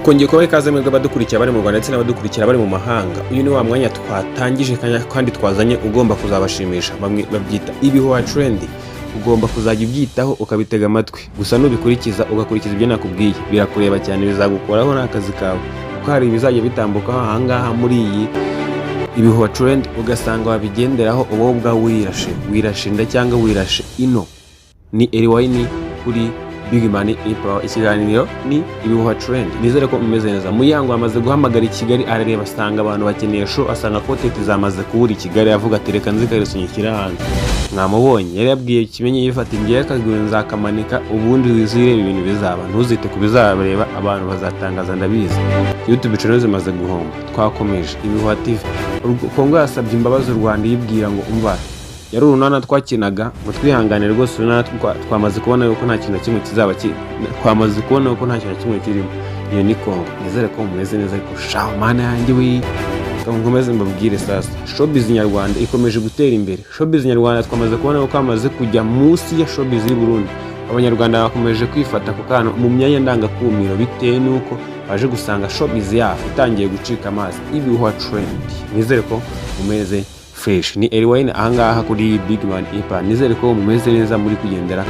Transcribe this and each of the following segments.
Twongeye kubaha ikaze mwebwe abadukurikira bari mu Rwanda ndetse n'abadukurikira bari mu mahanga. Uyu ni wa mwanya twatangije kandi twazanye ugomba kuzabashimisha. Bamwe babyita ibihuha trend. Ugomba kuzajya ubyitaho, ukabitega amatwi gusa. Nubikurikiza, ugakurikiza ibyo nakubwiye, birakureba cyane, bizagukoraho, ni akazi kawe, kuko hari ibizajya bitambukaho ahangaha muri iyi ibihuha trend, ugasanga wabigenderaho wowe ubwawe wirashe, wirashe inda cyangwa wirashe ino. Ni Eriwayini kuri Big Man Impro. Ikiganiro ni ibihuha trend. Nizere ko mumeze neza. Muyango amaze guhamagara i Kigali, arareba asanga abantu bakeneye show, asanga content zamaze kubura i Kigali, avuga ati: "Reka nzikariso nyishyire hanze." Mwamubonye, yari yabwiye Kimenyi yifata ngiye akaguru nzakamanika, ubundi wizire ibintu bizaba, ntuzite ku bizabareba, abantu bazatangaza, ndabizi. YouTube channel zimaze guhomba. Twakomeje ibihuha TV. Kongo yasabye imbabazi u Rwanda, yibwira ngo umva yari urunana twakinaga, ngo twihangane rwose, urunana twamaze kubona yuko nta kintu na kimwe kizaba twamaze kubona yuko nta kintu na kimwe kirimo. Iyo ni Kongo. Nizere ko mumeze neza. Ariko shaho, mana yanjye we, reka nkomeze mbabwire sasa. Showbiz nyarwanda ikomeje gutera imbere. Showbiz nyarwanda twamaze kubona yuko hamaze kujya munsi ya showbiz y'u Burundi. Abanyarwanda bakomeje kwifata ku kantu mu myanya ndangakumiro, bitewe n'uko baje gusanga showbiz yabo itangiye gucika amazi. Ibihuha trend, nizere ko mumeze fresh. Ni Eriwayne ahangaha kuri Big Man Ipa. Nizere ko mumeze neza, muri kugendera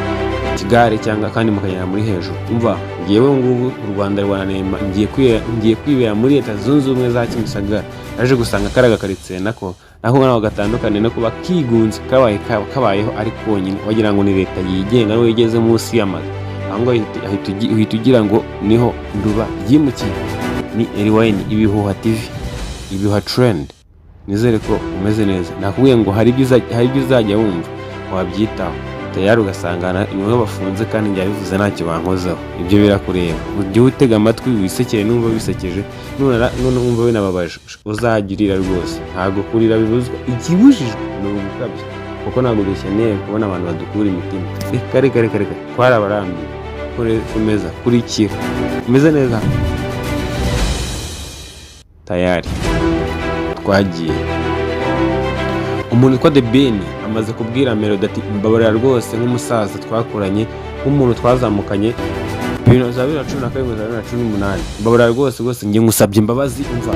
kigare cyangwa kandi mukagenda muri hejuru. Umva, ngewe ngubu u Rwanda rwananema, ngiye kwibera muri Leta Zunze Ubumwe za Kimisagara. Naje gusanga kariya gakaritsiye nako naho naho gatandukanye no kuba kigunze, kabaye kabayeho ari konyine, wagira ngo ni leta yigenga. N'uwo igeze munsi y'amazu aho ngaho uhita ugira ngo niho nduba ryimukiye. Ni Eriwayini, ibihuha TV, ibihuha trend. Nizere ko umeze neza. Nakubwiye ngo hari ibyo uzajya wumva wabyitaho tayari, ugasanga niwe bafunze, kandi njya bivuze ntacyo bankozaho. Ibyo birakureba, ujye utega amatwi wisekere numva bisekeje, none wumva binababaje uzajya urira rwose. Ntabwo kurira bibuzwa, ikibujijwe ni ugukabya, kuko ntabwo dukeneye kubona abantu badukura imitima. Reka, reka, reka, reka, twarabarambiwe. Komeza kurikira, umeze neza tayari. Twagiye. Umuntu witwa The Ben amaze kubwira Melody ati: "Mbabarira rwose, nk'umusaza twakuranye, nk'umuntu twazamukanye bibiri za 2017 za 2018, mbabarira rwose rwose, njye ngusabye imbabazi." Umva,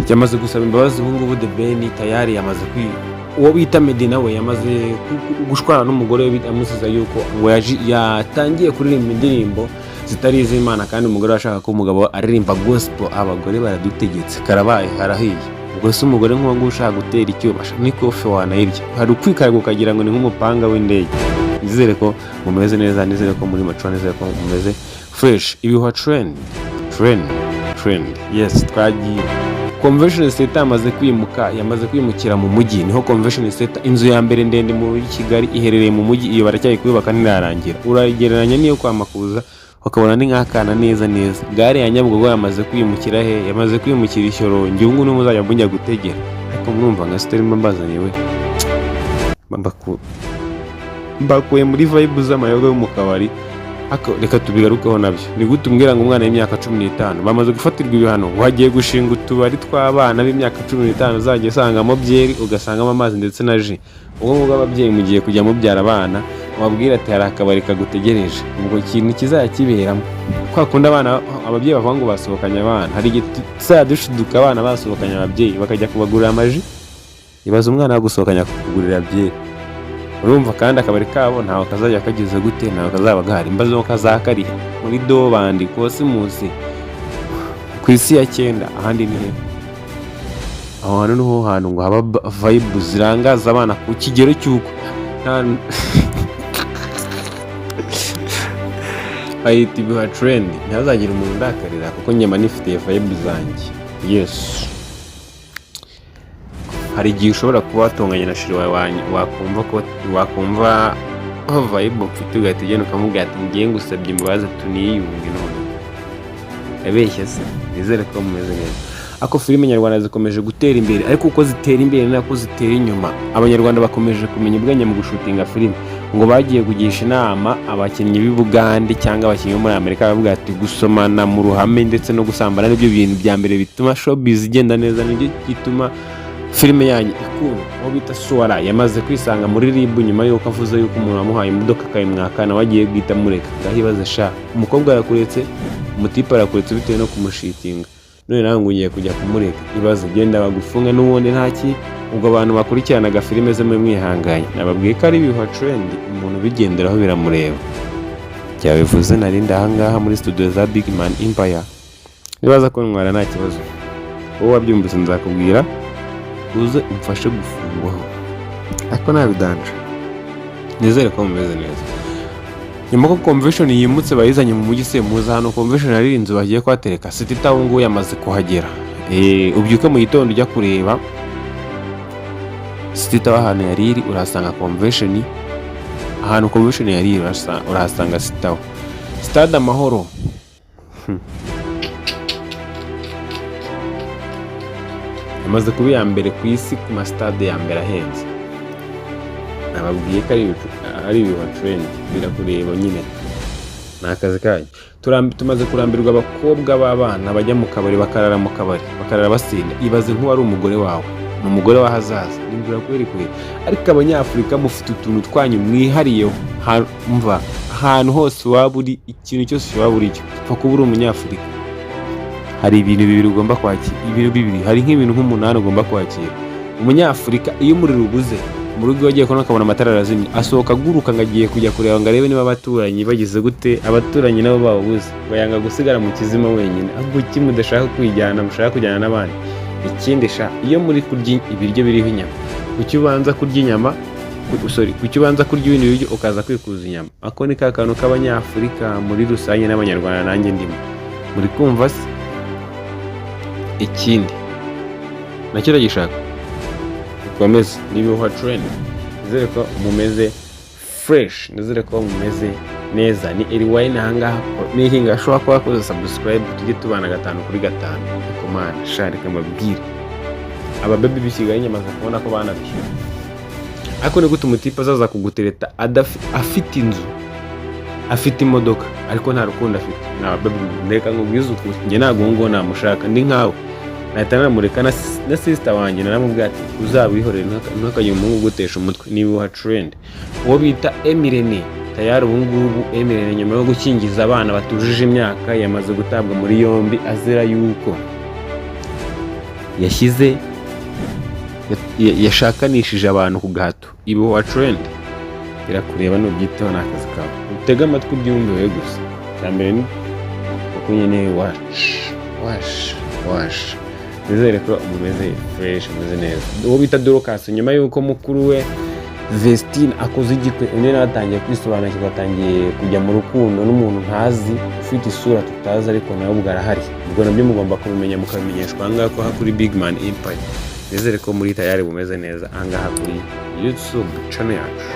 yamaze gusaba imbabazi ubu ngubu. The Ben tayari yamaze kwi uwo bita Meddy nawe yamaze gushwana n'umugore we, amuziza yuko ngo yatangiye kuririmba indirimbo zitari iz'Imana, kandi umugore we ashaka ko umugabo aririmba gospel. Abagore baradutegetse, karabaye, harahiye. Ubwo se umugore nk'uwo nguwo ushaka gutera icyuma n'ikofe wanayirya, hari ukwikaraga ukagira ngo ni nk'umupanga w'indege. Nizere ko mumeze neza, nizere ko muri maco, nizere ko mumeze fresh. Ibihuha trend, trend, trend. Yes, twagiye. Convention Center yamaze kwimuka, yamaze kwimukira mu mujyi. Niho Convention Center, inzu ya mbere ndende muri Kigali, iherereye mu mujyi. Iyo baracyari kuyubaka, ntirarangira. Uragereranya n'iyo kwa Makuza, ukabona ni nk'akana neza neza. Gare ya Nyabugogo yamaze kwimukira he? Yamaze kwimukira i Shyorongi. Ubu ngubu niho muzajya mujya gutegera. Ariko murumva nka story mba mbazaniye we, mbakuye muri vibe z'amayoga yo mu kabari. Ariko reka tubigarukeho nabyo. Ni gute umbwira ngo umwana w'imyaka 15 bamaze gufatirwa ibihano, ngo hagiye gushinga utubari tw'abana b'imyaka 15, uzajya usangamo byeri, ugasangamo amazi ndetse na jus? Ubwo ngubwo ababyeyi mugiye kujya mubyara abana, mubabwire ati: "Hari akabari kagutegereje." Ubwo ikintu kizajya kiberamo kwa kundi abana, ababyeyi bavuga ngo basohokanye abana, hari igihe tuzajya dushiduka abana basohokanye ababyeyi, bakajya kubagurira amaji. Ibaze umwana yagusohokanye akakugurira byeri. Urumva kandi akabari kabo ntawe kazajya kageze gute, ntawe kazaba gahari. Mbazo kazakarihe? Muri dobandi kosimusi ku isi ya cyenda, ahandi ni he? Aho hantu niho hantu ngo haba vibe zirangaza abana ku kigero cy'uko nta bayita ibiha trend. Ntihazagire umuntu undakarira, kuko nyama nifitiye vibe zanjye. Yes, hari igihe ushobora kuba watonganye na chéri wawe, wakumva ko wakumva vibe mfite, ugahita ugenda ukamubwira ati: "Ngiye ngusabye imbabazi, tuniyunge." None yabeshye se? Nizere ko mumeze neza. Ariko filime nyarwanda zikomeje gutera imbere, ariko uko zitera imbere ni nako zitera inyuma. Abanyarwanda bakomeje kumenya ubwenge mu gushutinga filime. Ngo bagiye kugisha inama abakinnyi b'i Bugande cyangwa abakinnyi bo muri Amerika, bavuga ati: "Gusomana mu ruhame ndetse no gusambana nibyo bintu bya mbere bituma showbiz igenda neza, nibyo gituma filime yanyu ikundwa." Uwo bita Suwara yamaze kwisanga muri RIB nyuma y'uko avuze yuko umuntu wamuhaye imodoka akayimwaka nawe agiye guhita amureka. Ngaho ibaze sha, umukobwa yakuretse. Umutipe arakuretse bitewe no kumushitinga, none nawe ngo ugiye kujya kumureka. Ibaze, genda bagufunge n'ubundi ntaki. Ubwo abantu bakurikiranaga filime ze mwe mwihanganye, nababwiye ko ari ibihuha trend, umuntu ubigenderaho biramureba. Byabivuze narindi ahangaha muri studio za Big Man Empire. Nibaza ko ntwara nta kibazo, wowe wabyumvise nzakubwira uze umfashe gufungwaho, ariko ntabidanje. Nizere ko mumeze neza. Nyuma ko convention yimutse bayizanye mu mujyi se, muzi ahantu convention ari, inzu bagiye kuhatereka. City Tower ngubu yamaze kuhagera. Ubyuke mu gitondo ujya kureba City Tower ahantu yari iri, urahasanga convention. Ahantu convention yari iri urahasanga City Tower. Stade Amahoro yamaze kuba iya mbere ku isi ku masitade ya mbere ahenze. Nababwiye ko ari ibihuha trend, birakureba nyine, ni akazi kanyu. Tumaze kurambirwa abakobwa b'abana bajya mu kabari, bakarara mu kabari, bakarara basinda. Ibaze nk'uwari umugore wawe, ni umugore w'ahazaza, nimvura kweri kweri. Ariko Abanyafurika mufite utuntu twanyu mwihariyeho. Mva ahantu hose waba uri, ikintu cyose waba uri cyo, upfa kuba uri Umunyafurika, hari ibintu bibiri ugomba kwakira. Ibintu bibiri, hari nk'ibintu nk'umunani ugomba kwakira. Umunyafurika iyo umuriro ubuze mu rugo iwe, agiye kubona akabona amatara arazimye, asohoka aguruka ngo agiye kujya kureba ngo arebe niba abaturanyi bagize gute, abaturanyi nabo bawubuze, ngo yanga gusigara mu kizima wenyine. Ahubwo iki mudashaka kwijyana, mushaka kujyana n'abandi? Ikindi sha, iyo muri kurya ibiryo biriho inyama, kuki ubanza kurya inyama, sorry, kuki ubanza kurya ibindi biryo ukaza kwikuza inyama? Ako ni ka kantu k'Abanyafurika muri rusange n'Abanyarwanda, nanjye ndimo. Muri kumva se? Ikindi nacyo uragishaka, ukomeze n'ibihuha trend. Nizere ko mumeze fresh, nizere ko mumeze neza. Ni Eriwayini ahangaha nihinga, ashobora kuba wakoze subscribe, tujye tubana gatanu kuri gatanu. Ariko mana sha, reka mbabwire, ababebi b'i Kigali nyamaze kubona ko banabishyura. Ariko ni gute umutipe azaza kugutereta afite inzu, afite imodoka, ariko nta rukundo afite? Ni ababebi, reka nkubwize ukuri, njye ntabwo uwo nguwo namushaka. Ndi nkawe nahita namureka. Na sister wanjye naramubwira ati uzabihorere, ntukagire umuhungu ugutesha umutwe. Niba uha trend uwo bita Emirene tayari, ubu ngubu Emirene nyuma yo gukingiza abana batujuje imyaka yamaze gutabwa muri yombi, azira yuko yashyize yashakanishije abantu ku gahato. Ibi wa trend birakureba, nubyitaho ni akazi kawe. Utege amatwi ubyumve we gusa. Icya mbere ni uko nyine wash wash wash. Nizere ko mumeze fresh, mumeze neza. Uwo bita Dorcas, nyuma y'uko mukuru we Vestine akoze igikwe, undi nawe atangiye kwisobanukirwa, atangiye kujya mu rukundo n'umuntu ntazi, ufite isura tutazi, ariko nawe ubwo arahari. Ubwo nabyo mugomba kubimenya, mukabimenyeshwa ahangaha ko kuri Big Man Empire. Nizere ko muri tayari bumeze neza ahangaha kuri YouTube channel yacu.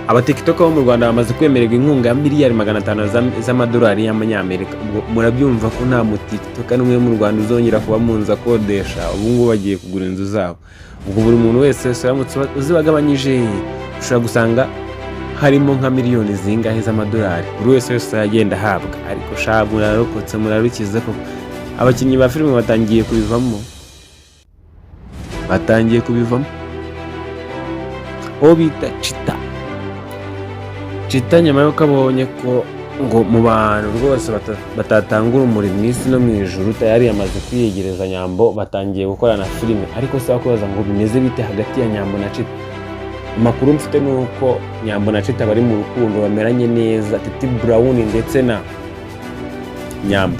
Abatikitoka bo mu Rwanda bamaze kwemererwa inkunga ya miliyari 500 z'amadolari y'Amanyamerika. Ubwo murabyumva ko nta mutikitoka n'umwe mu Rwanda uzongera kuba mu nzu akodesha. Ubu ngubu bagiye kugura inzu zabo. Ubwo buri muntu wese uramutse uzibagabanyije, ushobora gusanga harimo nka miliyoni zingahe z'amadolari buri wese wese agenda ahabwa. Ariko sha, murarokotse, murarukize koko. Abakinnyi ba filime batangiye kubivamo, batangiye kubivamo. Uwo bita Cita Cita, nyuma y'uko abonye ko ngo mu bantu rwose batatanga urumuri mu isi no mu ijuru, tayari yamaze kwiyegereza Nyambo, batangiye gukorana filime. Ariko se wakubaza ngo bimeze bite hagati ya Nyambo na Cita? Amakuru mfite ni uko Nyambo na Cita bari mu rukundo, bameranye neza. Titi Brown ndetse na Nyambo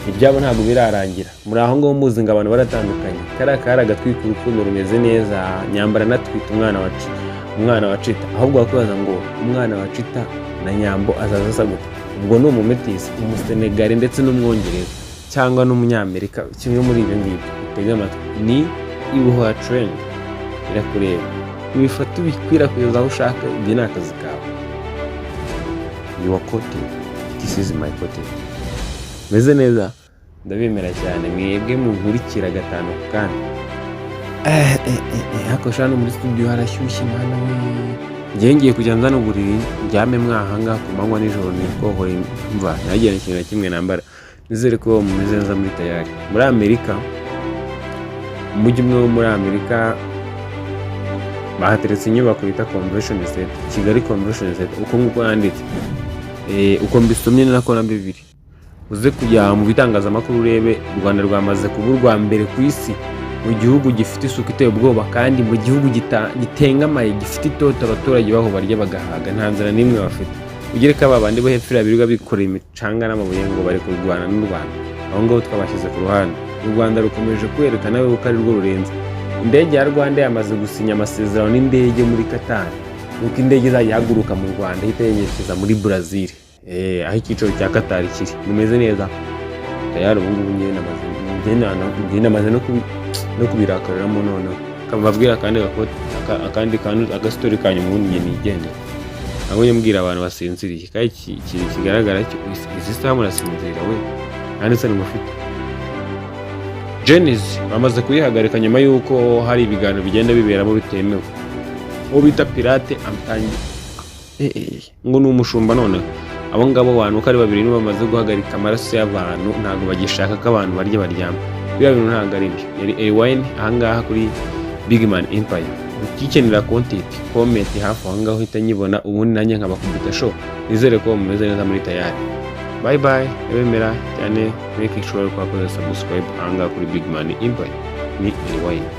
ibyabo ntabwo birarangira. Muri aho ngaho muzi ngo abantu baratandukanye, kariya kari agatwika, urukundo rumeze neza. Nyambo aranatwita umwana wa Cita. Ahubwo wakwibaza ngo umwana wa Cita na Nyambo azaza asa gute? Ubwo ni umumetisi, Umusenegari ndetse n'Umwongereza cyangwa n'Umunyamerika, kimwe muri ibyo ngibyo. Utege amatwi, ni ibihuha trend, irakureba, ubifata ubikwirakwiza aho ushaka, ibyo ni akazi kawe. Your content, this is my content. Meze neza, ndabemera cyane mwebwe munkurikira gatanu ku kandi. Ariko sha, no muri studio harashyushye, mwana we. Ngewe ngiye kujya nzana uburiri ndyame mwahangaha ku manywa nijoro, nikohore mva ntagire ikintu na kimwe nambara. Nizere ko mumeze neza muri tayari. Muri Amerika, umujyi umwe wo muri Amerika bahateretse inyubako bita Convention Center, Kigali Convention Center, uko nguko yanditse. Uko mbisomye ni nako na bibiri. Uze kujya mu bitangazamakuru urebe, u Rwanda rwamaze kuba urwa mbere ku isi mu gihugu gifite isuku iteye ubwoba, kandi mu gihugu gitengamaye, gifite itoto, abaturage baho barya bagahaga, nta nzara n'imwe bafite. Ugere ko aba bandi bo hepfo iriya birirwa bikoreye imicanga n'amabuye ngo bari kurwana n'u Rwanda, aho ngaho twabashyize ku ruhande. U Rwanda rukomeje kwerekana ko ari rwo rurenze. Indege ya Rwanda yamaze gusinya amasezerano n'indege muri Qatar, nuko indege izajya ihaguruka mu Rwanda ihita yerekeza muri Brazil, aho icyicaro cya Qatar kiri. Mumeze neza tayari. Ubu ngubu njye namaze no kubirakariramo. Noneho kababwira akandi akandi kantu, agastori ka nyuma, ubundi njye nigendera. Ntabwo njya mbwira abantu basinziriye, kandi ikintu kigaragara cyo, izi saha murasinzira we, nta n'isoni mufite. Gen-Z bamaze kuyihagarika nyuma y'uko hari ibiganiro bigenda biberamo bitemewe. Uwo bita Pirate amutangiye ngo ni umushumba. Noneho abo ngabo bantu uko ari babiri nibo bamaze guhagarika amaraso y'abantu. Ntabwo bagishaka ko abantu barya baryama. Biriya bintu ntabwo ari byo. Yari Wine ahangaha kuri Big Man Empire. Ukikenera content, comment hafi aho ngaho uhita nyibona, ubundi nanjye nkabakubita show. Nizere ko mumeze neza muri tayari. Bye bye, ndabemera cyane. Make sure ko wakoze subscribe ahangaha kuri Big Man Empire. Ni Wine.